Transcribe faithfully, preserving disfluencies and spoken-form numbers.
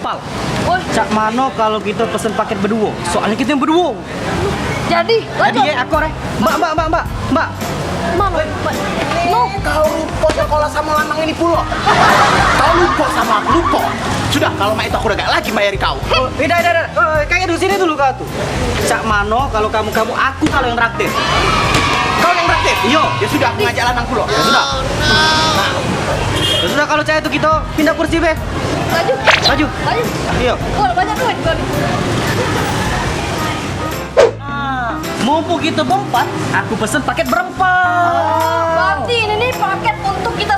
Pal, cak mano kalo kito pesen paket beduo? Soalnyo kito yang beduo. Jadi, jadi lanjut. Ya, aku re. Mbak, mbak, mbak, mbak, mbak. Mano? Mbak. No. Kau lupo sekolah samo lanang ini pulo. Kau lupo samo aku, lupo. Sudah, kalo mak itu aku dak lagi mayari kau. Oh, idak, idak, idak. Eh, kayak dulu, sini dulu kau tuh. Cak mano kalo kamu, kamu aku kalo yang traktir? Kau yang traktir? Iyo. Ya sudah, aku ngajak lanang pulo. Ya sudah. Nah. Ya sudah, kalo cak itu kito pindah kursi be. Maju. Maju. Maju. Iyo. Wah, banyak duit kau ni. Nah, mumpung kito berempat, aku pesen paket berempat. Berarti ini nih paket untuk kita